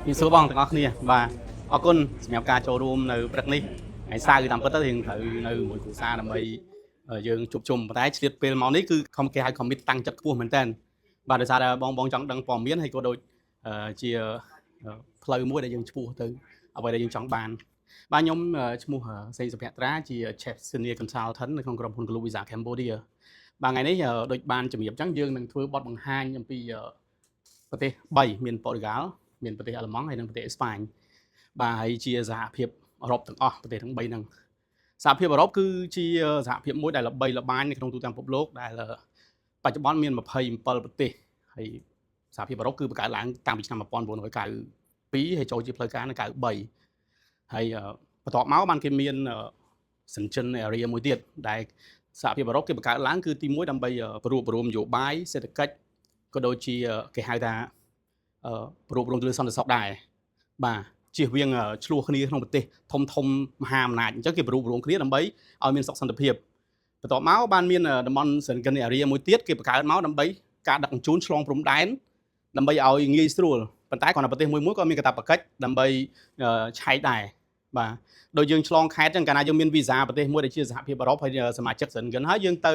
ជំរាបសួរបងទាំងអស់គ្នាបាទអរគុណសម្រាប់ការចូលរួមនៅព្រឹកនេះថ្ងៃសៅរ៍តាមពិតទៅយើងត្រូវនៅមួយគ្រួសារដើម្បីយើងជួបជុំប៉ុន្តែឆ្លៀតពេលមកនេះគឺខំគេហៅ commit តាំងចិត្តខ្ពស់មែនតើបាទដោយសារតែបងបងចង់ដឹងព័ត៌មានហើយក៏ដូចជាផ្លូវមួយដែលយើងឆ្ពោះទៅអ្វីដែលយើងចង់បានបាទខ្ញុំឈ្មោះសេងសុភត្រាជា Chief Senior Consultant នៅក្នុងក្រុមហ៊ុន Global Visa Cambodia បាទថ្ងៃនេះដូចបានជំរាបអញ្ចឹងយើងនឹងធ្វើបទបង្ហាញអំពីប្រទេស3មានប៉ូទុយហ្គាល់មានប្រទេសអាល្លឺម៉ង់ហើយនិងប្រទេសអេស្ប៉ាញបាទហើយជាសហភាពអឺរ៉ុបទាំងអស់ប្រទេសទាំង3ហ្នឹងសហភាពអឺរ៉ុបគឺជាសហភាពមួយដែលល្បីល្បាញនៅក្នុងទូទាំងពិភពលោកដែលបច្ចុប្បន្នមាន27ប្រទេសហើយសហភាពអឺរ៉ុបគឺបង្កើតឡើងតាំងពីឆ្នាំ1992ហើយចូលជាផ្លូវការនៅ93ហើយបន្ទាប់មកបានគេមាន Schengen area មួយទៀតដែលសហភាពអឺរ៉ុបគេបង្កើតឡើងគឺទីមួយដើម្បីប្ររួបប្ររួមនយោបាយសេដ្ឋកិច្ចក៏ដូចជាគេហៅថាប្ររួបរួមទៅលើសន្តិសុខដែរបាទជៀសវាងឆ្លោះគ្នាក្នុងប្រទេសធំធំមហាអំណាចអញ្ចឹងគេប្ររួបរួមគ្នាដើម្បីឲ្យមានសុខសន្តិភាពបន្ទាប់មកបានមានតំបន់ Schengen area មួយទៀតគេបង្កើតមកដើម្បីការដឹកជញ្ជូនឆ្លងព្រំដែនដើម្បីឲ្យងាយស្រួលប៉ុន្តែគ្រាន់តែប្រទេសមួយមួយក៏មានកាតព្វកិច្ចដើម្បីឆែកដែរបាទដូចយើងឆ្លងខេត្តចឹងកាលណាយើងមានវីសាប្រទេសមួយដែលជាសហភាពអឺរ៉ុបហើយសមាជិក Schengen ហើយយើងទៅ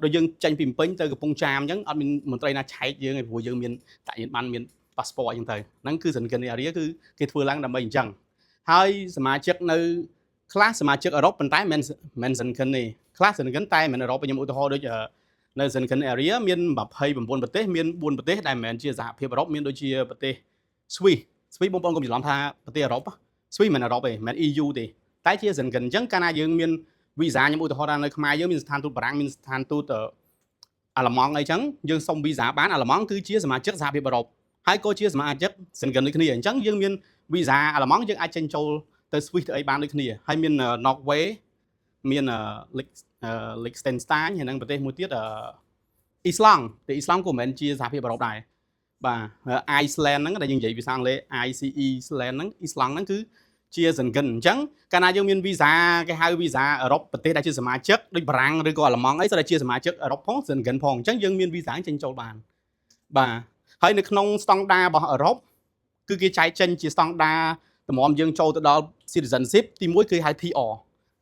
ដូចយើងចេញពីភ្នំពេញទៅកំពង់ចាមអញ្ចឹងអត់មានមន្ត្រីណាឆែកយើងទេព្រោះយើងមានអត្តសញ្ញាណប័ណ្ណមានប៉ាសពតអញ្ចឹងទៅហ្នឹងគឺ Schengen area គឺគេធ្វើឡើងដើម្បីអញ្ចឹងហើយសមាជិកនៅខ្លះសមាជិកអឺរ៉ុបប៉ុន្តែមិនមិន Schengen ទេខ្លះ Schengen តែមិនអឺរ៉ុបខ្ញុំឧទាហរណ៍ដូចនៅ Schengen area មាន29ប្រទេសមាន4ប្រទេសដែលមិនមែនជាសហភាពអឺរ៉ុបមានដូចជាប្រទេសស្វីសស្វីសបងប្អូនកុំច្រឡំថាប្រទេសអឺរ៉ុបស្វីសមិនអឺរ៉ុបទេមិន EU ទេតែជា Schengen អញ្ចឹងកាលណាយើងមានវីសាខ្ញុំឧទាហរណ៍ថានៅខ្មែរយើងមានស្ថានទូតបារាំងមានស្ថានទូតអាល្លឺម៉ង់អីចឹងយើងសុំវីសាបានអាល្លឺម៉ង់គឺជាសមាជិកសហភាពអឺរ៉ុបហើយក៏ជាសមាជិក Schengen ដូចគ្នាអញ្ចឹងយើងមានវីសាអាល្លឺម៉ង់យើងអាចចេញចូលទៅស្វីសទៅអីបានដូចគ្នាហើយមាន Norway មាន Liechtenstein ហើយនិងប្រទេសមួយទៀតអ៊ីស្លង់តែអ៊ីស្លង់ក៏មិនមែនជាសហភាពអឺរ៉ុបដែរបាទ Iceland ហ្នឹងដែលយើងនិយាយភាសាអង់គ្លេស ICE Iceland ហ្នឹងអ៊ីស្លង់ហ្នឹងគឺជា Schengen អញ្ចឹងកាលណាយើងមានវីសាគេហៅវីសាអឺរ៉ុបប្រទេសដែលជាសមាជិកដូចបារាំងឬក៏អាល្លឺម៉ង់អីសុទ្ធតែជាសមាជិកអឺរ៉ុបផង Schengen ផងអញ្ចឹងយើងមានវីសាចេញចូលបានបាទហើយនៅក្នុងស្តង់ដារបស់អឺរ៉ុបគឺគេចែកចេញជាស្តង់ដាតម្រាំយើងចូលទៅដល់ citizenship ទីមួយគឺហៅ TR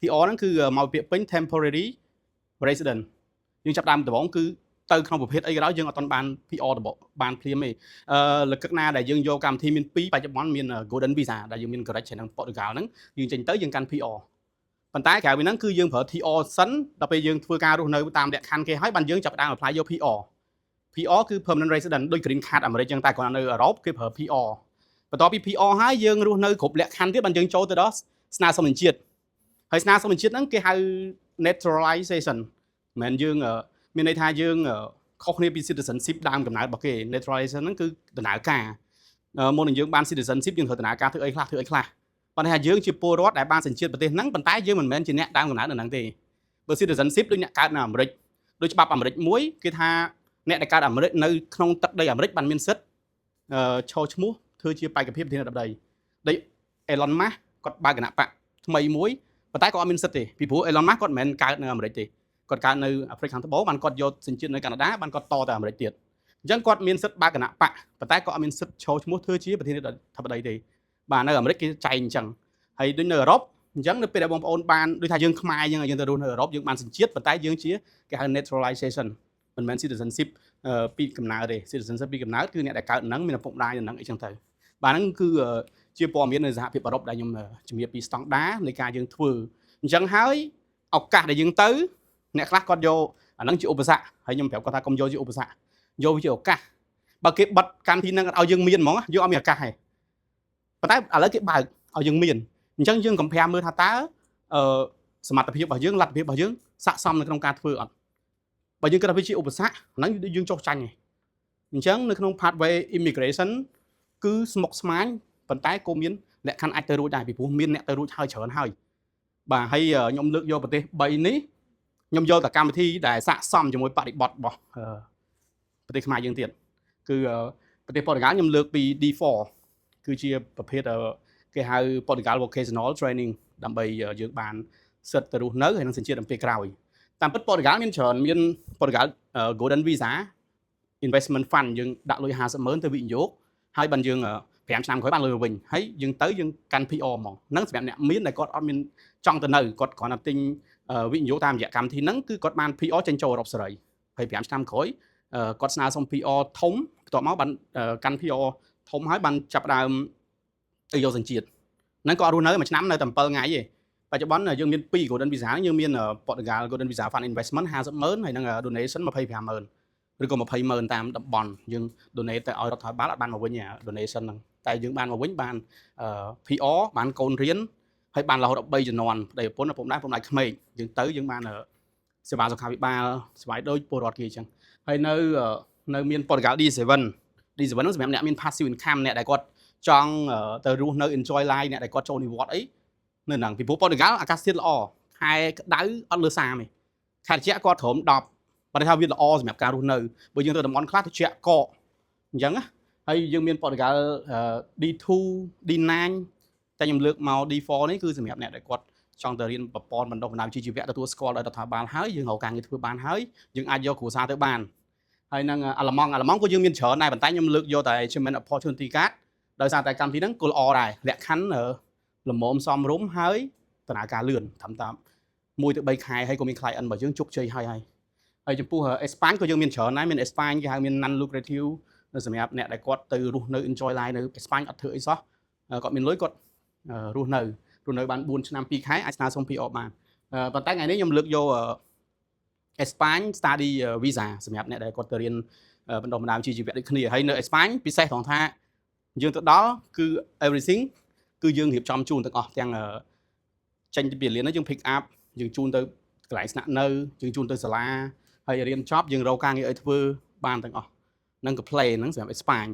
TR ហ្នឹងគឺមកពាក្យពេញ temporary resident យើងចាប់ដើមដំបូងគឺទៅក្នុងប្រភេទអីក៏ដោយយើងអត់ទាន់បាន PR ដំបូងបានភ្លាមទេអឺលកឹកណាដែលយើងយកកម្មវិធីមាន2បច្ចុប្បន្នមាន Golden Visa ដែលយើងមាន Correct និង Portugal ហ្នឹងយើងចេញទៅយើងកាន់ PR ប៉ុន្តែក្រៅពីហ្នឹងគឺយើងប្រើ TR សិនដល់ពេលយើងធ្វើការរស់នៅតាមលក្ខខណ្ឌគេហើយបានយើងចាប់ផ្ដើម apply យក PR PR គឺ permanent resident ដូច green card អាមេរិកចឹងតែគ្រាន់តែនៅអឺរ៉ុបគេប្រើ PR បន្ទាប់ពី PR ហើយយើងរស់នៅគ្រប់លក្ខខណ្ឌទៀតបានយើងចូលទៅដល់ស្នើសុំសញ្ជាតិហើយស្នើសុំសញ្ជាតិហ្នឹងគេហៅ naturalization មិនមែនយើងមានន័យថាយើងខុសគ្នាពី citizenship ដើមកំណើតរបស់គេ naturalization ហ្នឹងគឺដំណើរការមុននឹងយើងបាន citizenship យើងត្រូវដំណើរការធ្វើអីខ្លះធ្វើអីខ្លះប៉ុន្តែថាយើងជាពលរដ្ឋដែលបានសញ្ជាតិប្រទេសហ្នឹងប៉ុន្តែយើងមិនមែនជាអ្នកដើមកំណើតនៅហ្នឹងទេបើ citizenship ដូចអ្នកកើតនៅអាមេរិកដូចច្បាប់អាមេរិកមួយគេថាអ្នកដែលកើតអាមេរិកនៅក្នុងទឹកដីអាមេរិកបានមានសិទ្ធិឈរឈ្មោះធ្វើជាបេក្ខភាពប្រធានាធិបតីដូច Elon Musk គាត់បើកគណបក្សថ្មីមួយប៉ុន្តែគាត់អត់មានសិទ្ធិទេពីព្រោះ Elon Musk គាត់មិនមែនកើតនៅអាមេរិកទេគាត់កើតនៅអាហ្វ្រិកខាងត្បូងបានគាត់យកសញ្ជាតិនៅកាណាដាបានគាត់តទៅអាមេរិកទៀតអញ្ចឹងគាត់មានសិទ្ធិបើកគណបក្សប៉ុន្តែគាត់អត់មានសិទ្ធិឈរឈ្មោះធ្វើជាប្រធានាធិបតីទេបាទនៅអាមេរិកគេចែងអញ្ចឹងហើយដូចនៅអឺរ៉ុបអញ្ចឹងនៅពេលដែលបងប្អូនបានដូចថាយើងខ្មែរយើងយើងទៅរស់នៅអឺរ៉ុបយើងបានសញ្ជាតិប៉ុន្តែយើងជាគេហៅ naturalization មិនមែន citizenship ពីកំណើតទេ citizenship ពីកំណើតគឺអ្នកដែលកើតហ្នឹងមានឪពុកម្ដាយនៅហ្នឹងអីចឹងទៅបាទហ្នឹងគឺជាព័ត៌មាននៅសហភាពអឺរ៉ុបដែលខ្ញុំជំរាបពីស្តង់ដានៃការយើងធ្វើអញ្ចឹងហើយឱកាសដែលយើងទៅអ្នកខ្លះគាត់យកអាហ្នឹងជាឧបសគ្គហើយខ្ញុំប្រាប់គាត់ថាកុំយកជាឧបសគ្គយកវាជាឱកាសបើគេបិទកម្មវិធីហ្នឹងអត់ឲ្យយើងមានហ្មងយើងអត់មានឱកាសទេប៉ុន្តែឥឡូវគេបើកឲ្យយើងមានអញ្ចឹងយើង compare មើលថាតើអឺសមត្ថភាពរបស់យើងលទ្ធភាពរបស់យើងស័ក្តិសមនៅក្នុងការធ្វើអត់បើយើងគិតថាវាជាឧបសគ្គហ្នឹងយើងចុះចាញ់ឯងអញ្ចឹងនៅក្នុង pathway immigration គឺស្មុគស្មាញប៉ុន្តែក៏មានលក្ខខណ្ឌអាចទៅរួចដែរពីព្រោះមានអ្នកទៅរួចហើយច្រើនហើយបាទហើយខ្ញុំលើកយកប្រទេស3នេះខ្ញុំយកតែកម្មវិធីដែលស័ក្តិសមជាមួយបរិបទរបស់ប្រទេសខ្មែរយើងទៀតគឺប្រទេសប៉ូទុយហ្គាល់ខ្ញុំលើកពី D4 គឺជាប្រភេទគេហៅ Portugal Vocational Training ដើម្បីយើងបានសិទ្ធិទៅរស់នៅហើយនឹងសញ្ជាតិអំពីក្រោយតាមពិតប៉ូទុយហ្គាល់មានច្រើនមានប៉ូទុយហ្គាល់ Golden Visa Investment Fund យើងដាក់លុយ50ម៉ឺនទៅវិនិយោគហើយបានយើង 5ឆ្នាំក្រោយបានលុយមកវិញហើយយើងទៅយើងកាន់ PR ហ្មងហ្នឹងសម្រាប់អ្នកមានដែលគាត់អត់មានចង់ទៅនៅគាត់គ្រាន់តែទិញវិនិយោគតាមរយៈកម្មវិធីហ្នឹងគឺគាត់បាន PR ចេញចូលអឺរ៉ុបសេរីហើយ5ឆ្នាំក្រោយគាត់ស្នើសុំ PR ធំបន្ទាប់មកបានកាន់ PR ធំហើយបានចាប់ដើមទៅយកសញ្ជាតិហ្នឹងគាត់រស់នៅមួយឆ្នាំនៅតែ7ថ្ងៃទេបច្ចុប្បន្នយើងមាន2 Golden Visa យើងមាន Portugal Golden Visa Fund Investment 50ម៉ឺនហើយនិង donation 25ម៉ឺនឬក៏20ម៉ឺនតាមតំបន់យើង donate ទៅឲ្យរដ្ឋាភិបាលអត់បានមកវិញ donation ហ្នឹងតែយើងបានមកវិញបាន PR បានកូនរៀនហើយបានរហូតដល់3ជំនាន់ប្តីប្រពន្ធឪពុកម្ដាយឪពុកម្ដាយក្មេកយើងទៅយើងបានសេវាសុខាភិបាលស្វ័យដូចពលរដ្ឋគេអញ្ចឹងហើយនៅនៅមាន Portugal D7 D7 ហ្នឹងសម្រាប់អ្នកមាន passive income អ្នកដែលគាត់ចង់ទៅរស់នៅ enjoy life អ្នកដែលគាត់ចូលនិវត្តន៍អីនៅហ្នឹងពីព្រោះ Portugal អាកាសធាតុល្អខែក្តៅអត់លើ30ទេខែត្រជាក់គាត់ត្រឹម10បើថាវាល្អសម្រាប់ការរស់នៅបើយើងទៅតំបន់ខ្លះត្រជាក់កកអញ្ចឹងណាហើយយើងមាន Portugal D2 D9 តែខ្ញុំលើកមក D4 នេះគឺសម្រាប់អ្នកដែលគាត់ចង់ទៅរៀនប្រព័ន្ធបណ្ដុះបណ្ដាលវិជ្ជាជីវៈទទួលស្គាល់ដោយរដ្ឋាភិបាលហើយយើងរកការងារធ្វើបានហើយយើងអាចយកគ្រួសារទៅបានហើយនឹងអាល្លឺម៉ង់អាល្លឺម៉ង់ក៏យើងមានច្រើនដែរប៉ុន្តែខ្ញុំលើកយកតែ German Opportunity Card ដោយសារតែកម្មវិធីហ្នឹងគោលល្អដែរលក្ខខណ្ឌល្មមសមរម្យហើយដំណើរការលឿនត្រឹមតែ1ទៅ3ខែហើយក៏មាន client របស់យើងជោគជ័យហើយហើយហើយចំពោះអេស្ប៉ាញក៏យើងមានច្រើនដែរមានអេស្ប៉ាញគេហៅមាន non lucrative សម្រាប់អ្នកដែលគាត់ទៅរស់នៅ enjoy life នៅអេស្ប៉ាញអត់ធ្វើអីសោះគាត់មានលុយគាត់រស់នៅរស់នៅបាន4ឆ្នាំ2ខែអាចស្នើសុំ PR បានប៉ុន្តែថ្ងៃនេះខ្ញុំលើកយកអេស្ប៉ាញ study visa សម្រាប់អ្នកដែលគាត់ទៅរៀនបណ្ដុះបណ្ដាលវិជ្ជាជីវៈដូចគ្នាហើយនៅអេស្ប៉ាញពិសេសត្រង់ថាយើងទៅដល់គឺ everything គឺយើងរៀបចំជូនទាំងអស់ទាំងចេញពីរៀនយើង pick up យើងជូនទៅកន្លែងស្នាក់នៅយើងជូនទៅសាលាហើយរៀនចប់យើងរកការងារឲ្យធ្វើបានទាំងអស់នឹងក៏ play ហ្នឹងសម្រាប់អេស្ប៉ាញ